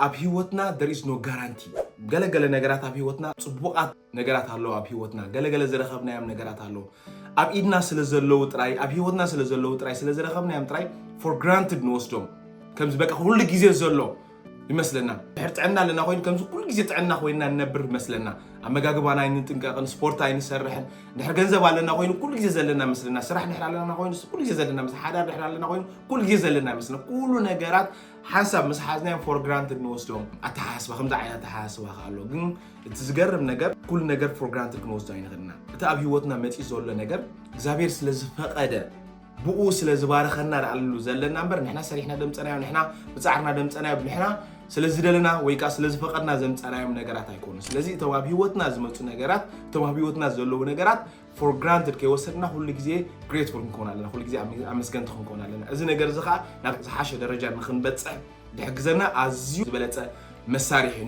ኣብ ህይወትና there is no guarantee። ገለገለ ነገራት ኣብ ህይወትና፣ ጽቡቓት ነገራት ኣለዉ ኣብ ህይወትና፣ ገለገለ ዝረኸብናዮም ነገራት ኣለዉ። ኣብ ኢድና ስለ ዘለዉ ጥራይ፣ ኣብ ህይወትና ስለ ዘለዉ ጥራይ፣ ስለ ዝረኸብናዮም ጥራይ for granted ንወስዶም። ከምዚ በቃ ኩሉ ግዜ ዘሎ ይመስለና። ድሕር ጥዕና ኣለና ኮይኑ ከምዚ ኩሉ ግዜ ጥዕና ኮይና ንነብር ይመስለና። ኣመጋግባና ኣይንጥንቀቕን፣ ስፖርት ኣይንሰርሕን። ድሕር ገንዘብ ኣለና ኮይኑ ኩሉ ግዜ ዘለና መስለና። ስራሕ ድሕር ኣለና ኮይኑ ኩሉ ግዜ ዘለና መስለና። ሓዳር ድሕር ኣለና ኮይኑ ኩሉ ግዜ ዘለና መስለና። ኩሉ ነገራት ሓንሳብ ምስ ሓዝናዮም for granted ንወስዶም። ኣተሓሳስባ ከምዚ ዓይነት ኣተሓሳስባ ከኣ ኣሎ። ግን እቲ ዝገርም ነገር ኩሉ ነገር for granted ክንወስዶ ኣይንኽእልና። እቲ ኣብ ህይወትና መጺኡ ዘሎ ነገር እግዚኣብሔር ስለ ዝፈቐደ ብኡ ስለ ዝባረኸና ደኣሉ ዘለና እምበር ንሕና ሰሪሕና ደምጸናዮ፣ ንሕና ብጻዕርና ደምጸናዮ፣ ንሕና ስለ ዝደለና ወይ ከኣ ስለ ዝፈቐድና ዘምጸናዮም ነገራት ኣይኮኑ። ስለዚ እቶም ኣብ ህይወትና ዝመጹ ነገራት፣ እቶም ኣብ ህይወትና ዘለዉ ነገራት for granted ከይወሰድና ኩሉ ግዜ grateful ክንከውን ኣለና፣ ኩሉ ግዜ ኣመ- ኣመስገንቲ ክንከውን ኣለና። እዚ ነገር እዚ ከኣ ናብ ዝሓሸ ደረጃ ንክንበጽሕ ዝሕግዘና ኣዝዩ ዝበለጸ መሳርሒ እዩ።